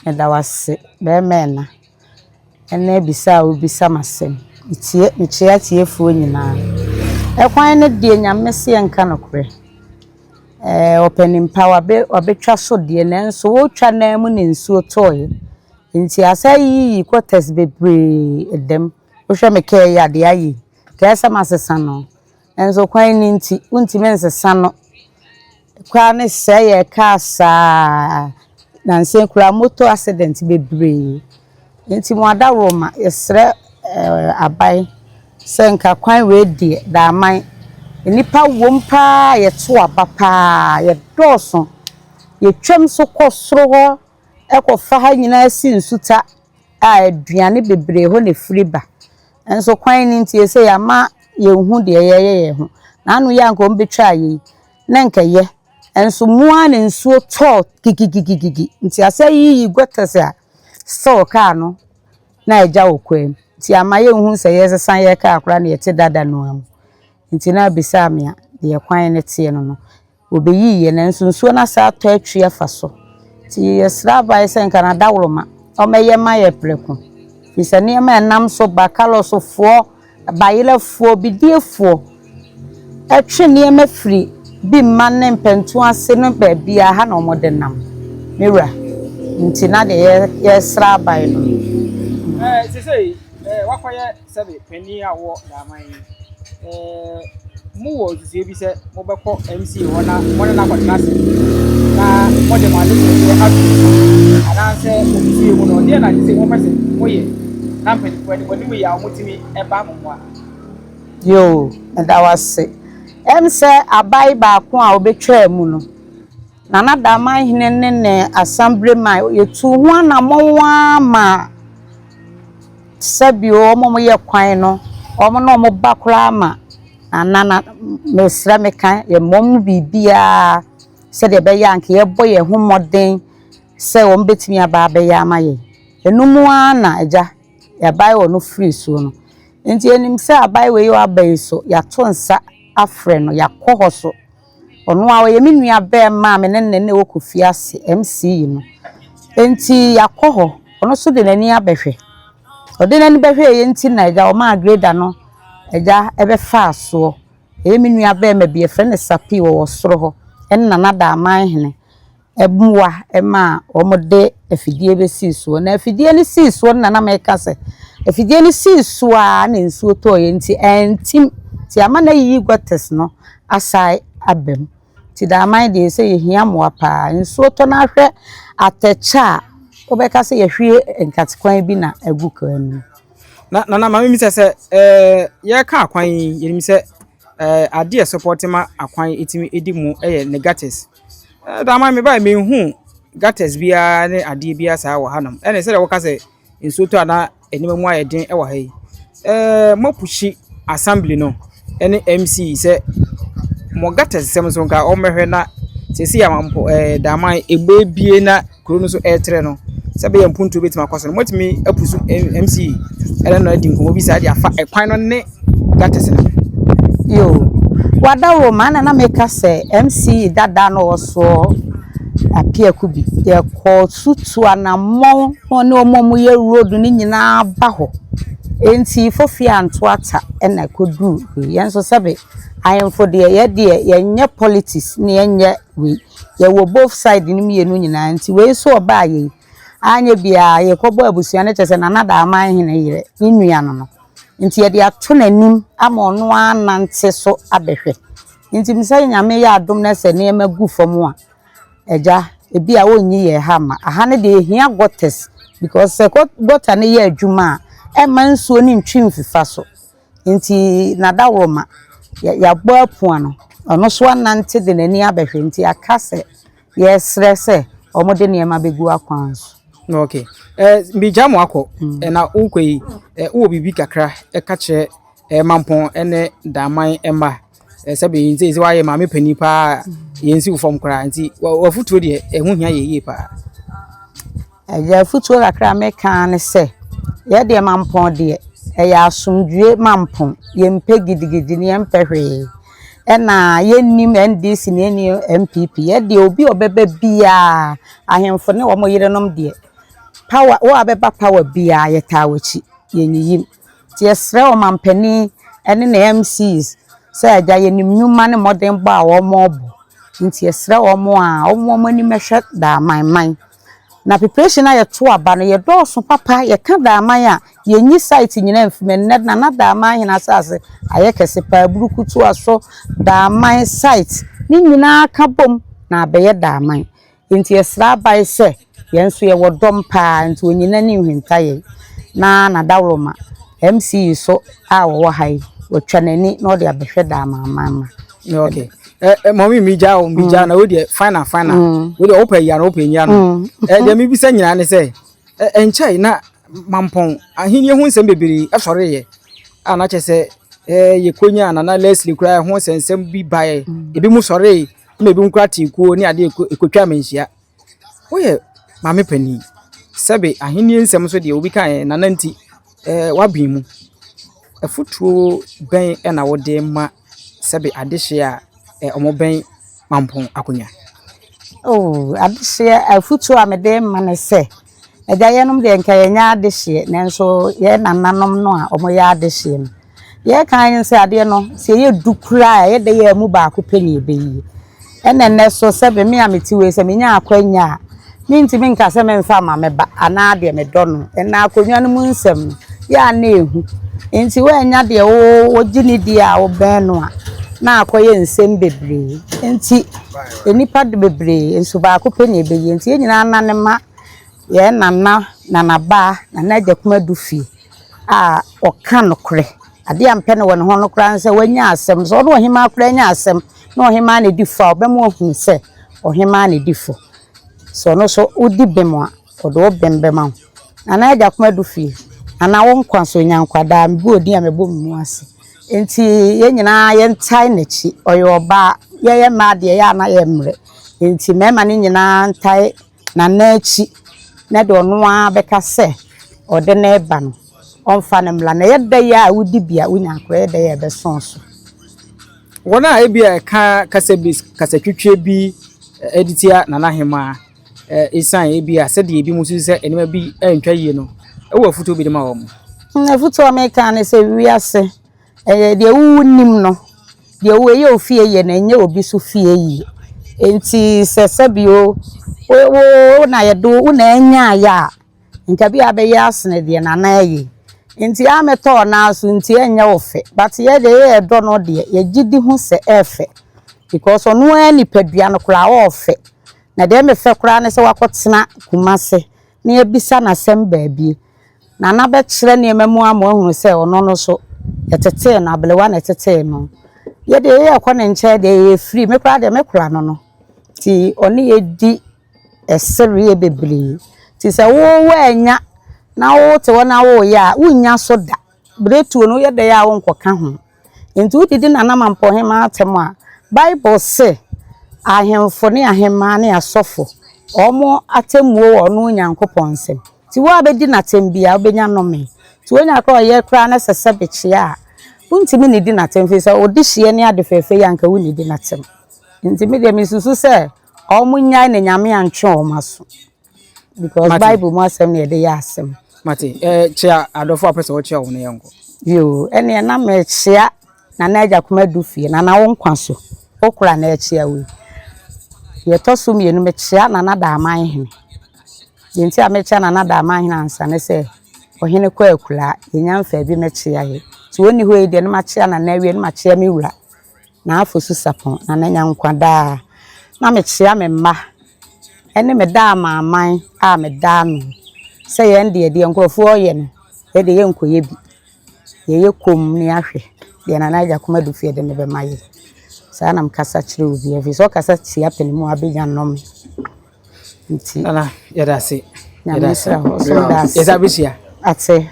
Meda wo ase bɛrima ɛna ɛne abisa a wobisa m'asɛm. Metie mekyia atiefoɔ nyinaa. Ɛkwan no deɛ, Nyame se yɛnka nokorɛ. Ɔpanin pa wabɛtwa so deɛ, nanso wotwa nan mu na nsuo tɔɔeɛ. Nti asa yiyi gutters bebree dam. Wohwɛ me kaa yi a, deɛ ayɛ yi, kɛɛ sɛ masesa no. Nso kwan no nti, wontumi nsesa no. Kwan no sɛe yɛ kaa saa. Nansa yi koraa, motor accident bebree. Nti mo adaworoma, yɛsrɛ aban sɛ nka kwan wei deɛ, Daaman nnipa wom paa, yɛto aba paa, yɛdɔɔso. Yɛtwam so kɔ soro hɔ ɛkɔfa ha nyinaa si Nsuta a aduane bebree hɔ na efiri ba. Nso kwan no nti, ɛsɛ yɛama yɛnhu deɛ yɛyɛ yɛn ho. N'ano yɛ anka wɔmbɛtwa yɛ yi na nkɛyɛ. Nso mmoa na nsuo tɔɔ gigigigigi nti asɛ yiyi gutters a still kaa no na agya wɔ kwan mu. Nti ama yɛnhu sɛ yɛsesa yɛ kaa koraa na yɛte dada no mu. Nti na abisa me a, deɛ kwan no teɛ no, wɔbɛyii yɛ, nanso nsuo no asa atɔ atwi afa so. Nti yɛsrɛ aban sɛ nka n'adaworoma ɔmmɛyɛ ma yɛ prɛko. Firi sɛ nneɛma a ɛnam so ba, kalɔsofoɔ, bayerɛfoɔ, bidiefoɔ ɛtwe nneɛma firi bi mma ne mpɛnto ase no baabiara ha na wɔde nam. Me wura, nti na deɛ yɛsrɛ aban no. Sesei wakɔyɛ sɛbe panin a wɔ Daaman yi, mowɔ nsusuɛ bi sɛ mobɛkɔ MCE hɔ na mo ne no akɔtena ase na mode mo adesrɛdeɛ ato anaasɛ ofisie mu no, deɛ na sesei mopɛ sɛ moyɛ na mpanimfoɔ anim anim yɛ a wɔtumi ɛba mo mmoa? Yoo, meda wo ase. Sɛ aban baako a wɔbɛtwaa mu no, Nana Daaman hene ne ne assemblyman, yɛtu ho anammɔn ara ma sɛbio wɔn a wɔyɛ kwan no, wɔn na wɔn ba koraa ma Nana na mesrɛ meka yɛmmɔ mu biribiara sɛdeɛ ɛbɛyɛ a nka yɛbɔ yɛn ho mmɔden sɛ wɔn bɛtumi aba abɛyɛ ama yɛn. Ɛno mu ara na agya yɛabae wɔ no firi soɔ no. Nti yɛnim sɛ aban wei aba yi so, yɛato nsa afrɛ no, yɛakɔ hɔ so. Ɔno a ɔyɛ me nua bɛrima a me ne ne wɔ Kofi ase, MCE no. Nti yɛakɔ hɔ, ɔno nso de n'ani abɛhwɛ. Ɔde n'ani bɛhwɛ yɛ nti na agya ɔmaa grader no agya ɛbɛfaa soɔ. Ɛyɛ me nua bɛrima bi, yɛfrɛ no Sapi, wɔwɔ soro hɔ, ɛne Nana Daaman hene ɛmmoa ɛma wɔde afidie bɛsii soɔ. Na afidie no sii soɔ no, na meka sɛ afidie no sii soɔ a na nsuo tɔɔyɛ nti ɛntim, nti ama no ayiyi gutters no asae aba mu. Nti Daaman deɛ, sɛ yɛhia mmoa paa. Nsuo tɔ no, ahwɛ atɛkyɛ a wobɛka sɛ yɛhwie nkatekwan bi na agu kaa no mu. Na Nana, maame mi sɛ yɛreka akwan yi, yɛnim sɛ adeɛ support ma akwan ɛtumi ɛdi mu ɛyɛ ne gutters. Daaman me baa mehu gutters biara ne adeɛ biara saa wɔ hanom, ɛne sɛdeɛ wɔka sɛ nsuo tɔ a na nneɛma mu ayɛ den ɛwɔ ha yi. Moapush assembly no ɛne MCE sɛ mo gutters sɛm so nka ɔmmɛhwɛ na sɛsi a mpo Daaman ɛbɔ ebie na kuro no nso ɛretrɛ no, sɛ bɛyɛ mpuntuo bɛtumi akɔ so no, moatumi apush MCE ɛne no adi nkɔmmɔ bi saa de afa ɛkwan no ne gutters no? Yo, wadaworo ma na meka sɛ MCE dada no wɔ soɔ Apiaku bi, yɛkɔ tutu anammɔn na ɔne wɔn a wɔyɛ road no nyinaa ba hɔ. Nti fofi anto ata ɛna ɛkɔduru wei. Yɛn nso, sɛbe ahemfo deɛ, yɛ deɛ yɛnyɛ politics ne yɛnyɛ wei. Yɛwɔ both side no mmienu nyinaa, nti wei nso ɔbaa yɛ yi anyɛ biara, yɛkɔbɔ abusua no kyerɛ sɛ Nana Daaman hene yerɛ ne nua no, nti yɛde ato n'anim ama ɔno anante so abɛhwɛ. Nti sɛ Nyame yɛ adom na sɛ nneɛma gu fam a, agya ebi a wɔnyi yɛ ha ma aha no deɛ, ehia gutters because sɛ gutter no yɛ adwuma a, ɛma nsuo no ntwi mfifa so. Nti n'adaworoma yɛabɔ apoa no, ɔno nso anante de n'ani abɛhwɛ, nti aka sɛ yɛsrɛ sɛ wɔde nneɛma bɛgu akwan so. Okay, mbigya mo akɔ ɛna wokɔ yi, wowɔ biribi kakra ɛka kyerɛ Mampɔn ɛne Daaman mma sɛbe nti sɛ wayɛ maame panin paa, yɛnsi wo fam koraa, nti wafotuo deɛ ɛho hia yɛ yie paa. Ɛyɛ afotuo kakra a meka ne sɛ, yɛdeɛ Mampɔn deɛ, ɛyɛ asomdwie Mampɔn. Yɛmpɛ gidigidi ne yɛmpɛ hwee, ɛna yɛnnim NDC ne yɛnnim NPP. Yɛdeɛ, obi a ɔbɛba biara, ahemfo ne wɔn yerenom deɛ. Power, wo a bɛba power biara yɛtaa w'akyi, yɛnyiyim. Nti yɛsrɛ ɔmampanin ne ne MCs sɛ agya yɛnim nnwuma ne mmɔdenbɔ a wɔrebɔ. Nti yɛsrɛ wɔn a wɔn wɔn anim mmɛhwɛ Daaman. Na preparation a yɛto aba no yɛdɔɔso papa yɛka Daaman a yɛnyi site nyinaa mfiri mu. Ɛnnɛ Nana Daaman Hene asase ayɛ kɛse paa Buruku so Daaman site ne nyinaa ka bom na abɛyɛ Daaman. Nti yɛsrɛ aban sɛ yɛn nso yɛwɔ dɔm paa nti onyina ne nhwinta yɛn na n'adaworoma MC so a wɔwɔ ha yi wɔatwa n'ani na ɔde abɛhwɛ Daaman ma. Okay. Mɔmi mi gya o mi gya na o deɛ final final o deɛ wopɛ yia na wopɛ nyia no deɛ mi bisa nyinaa ne sɛ nkyɛn na Mampɔn ahenni ho nsɛm bebree ɛsɔre yɛ a na kyerɛ sɛ yɛ konya Nana Leslie koraa ho nsɛnsɛm bi baeɛ ebi mu sɔre na ebi mu koraa te kuo ne adeɛ ekotwa amanhyia woyɛ maame panin sɛbe ahenni nsɛm nso deɛ obi ka yɛ nana nti wabɛn mu afutuo bɛn ɛna wode ma sɛbe adehyeɛ a ɔmo bɛn Mampɔn akonnwa. Oh, adehyeɛ afutuo a mede ma ne sɛ agya yɛnom deɛ nka yɛnyɛ adehyeɛ nanso yɛn nananom no a ɔmo yɛ adehyeɛ no yɛka ne sɛ adeɛ no sɛ yɛyɛ du koraa a ɛyɛ dɛ yɛ mu baako pɛ ne yɛbɛyie ɛna nnɛ so sɛbe me a mete wei sɛ menya akwanya a mentumi nka sɛ memfa ma me ba anaa deɛ medɔ no ɛna akonnwa no mu nsɛm no yɛ a na ehu nti woanya deɛ wo wogye ne die a wobɛn no a na akɔyɛ nsɛm bebree nti nnipa de bebree nso baako pɛ na ɛbɛyie nti yɛn nyinaa nane ma yɛn nana nanabaa Nana Agya Adu fie a ɔka nokorɛ adeɛ a mpɛ no wɔ ne ho no koraa ne sɛ wanya asɛm sɛ ɔne ɔhemaa koraa anya asɛm na ɔhemaa na ɛdi fo a ɔbɛma wahunu sɛ ɔhemaa na ɛdi fo sɛ ɔno nso wodi bem a ɔde wo bem bɛma wo Nana Agya Adu fie nana wo nkwa so nya nkwadaa mebu odin a mebɔ me mu ase nti yɛn nyinaa yɛntae n'akyi ɔyɛ ɔbaa yɛyɛ mmaa deɛ yɛ ana yɛ mmerɛ nti mmarima no nyinaa ntae nana akyi na deɛ ɔno ara bɛka sɛ ɔde ne ba no ɔmfa no mmra na ɛyɛ da yi a wodi bi a wonya akora ɛyɛ da yi a ɛbɛsɔn so. Wɔn a ebi a ɛka kasa bi kasa twitwie bi ɛde tia Nana Hemaa ɛsan ebi a sɛdeɛ ebi mu nso sɛ nneɛma bi ɛntwa yie no ɛwɔ afutuo bi de ma wɔn. Afutuo a meka ne sɛ wiase ɛyɛ deɛ wowu nim no deɛ wo ɛyɛ ofie yie na ɛnyɛ obi so fie yie nti sɛ sɛbio wo wo na yɛde wo na ɛnya ayɛ a nka bi a bɛyɛ asene deɛ nana ɛyɛ nti amɛtɔ ɔnaa so nti ɛnyɛ wo fɛ but yɛ deɛ yɛ ɛdɔ no deɛ yɛgye di ho sɛ ɛɛfɛ because ɔno ara nipadua no koraa ɔɔfɛ na deɛ mefɛ koraa ne sɛ wakɔtena Kumase na yɛbisa n'asɛm baabi nana bɛkyerɛ nneɛma mu ama ahunu sɛ ɔno no so yɛtetee no abelewa na ɛtetee no yɛdeɛ yɛyɛ kɔ ne nkyɛn deɛ yɛyɛ free me koraa deɛ me kora no no nti ɔne yɛdi ɛsereɛ bebree nti sɛ wo woanya na wote hɔ na woyɛ a wonnya so da beretuo no woyɛ dɛ a wonkɔka ho nti wodidi Nana Mampɔhema atɛm a Bible se ahemfo ne ahemmaa ne asɔfo ɔmo atemmuo wɔ ɔno Onyankopɔn nsam nti wo a bɛdi n'atɛm bia wobɛnya nnome nti wonya koraa ɔyɛ koraa na sɛ sɛ bɛkyea a wontumi ne di n'atɛm firi sɛ ɔde hyeɛ ne ade fɛɛfɛ yi anka wonni di n'atɛm nti me deɛ mesusu sɛ ɔmo nyae na Nyame antwe ɔmo aso because Mate. Bible mu asɛm na yɛde yɛ asɛm. Mate kyea adɔfo a pɛ sɛ wɔkyea wɔn no yɛnkɔ. Yo, ɛneɛ na mekyea Nana Agya Adu fie nana wo nkwa so wokora na ɛkyea wei deɛ ɛtɔ so mmienu mekyea Nana Daaman hene deɛ nti a mekyea Nana Daaman hene ansa ne sɛ ɔhene kɔ akuraa yɛnya mfa bi mɛkyea yɛ nti wɔnni hɔ yi deɛ ne makyea Nana awie ne makyea me wura na afo so sapɔn Nana nya nkwa daa na mekyea me mma ɛne me daa maaman a medaa no sɛ yɛn deɛ deɛ nkurɔfoɔ yɛ no yɛde yɛnkɔyɛ bi yɛyɛ kom ne ahwɛ deɛ Nana Agya Adu fie de ne bɛma yɛ saa na mekasa kyerɛ obi ɛfiri sɛ ɔkasa tia panimu a abɛnya nnɔme nti Nana yɛda ase. Nyame nhyira wo ɔsom da ase. Yɛsa bɛhyia. Ate.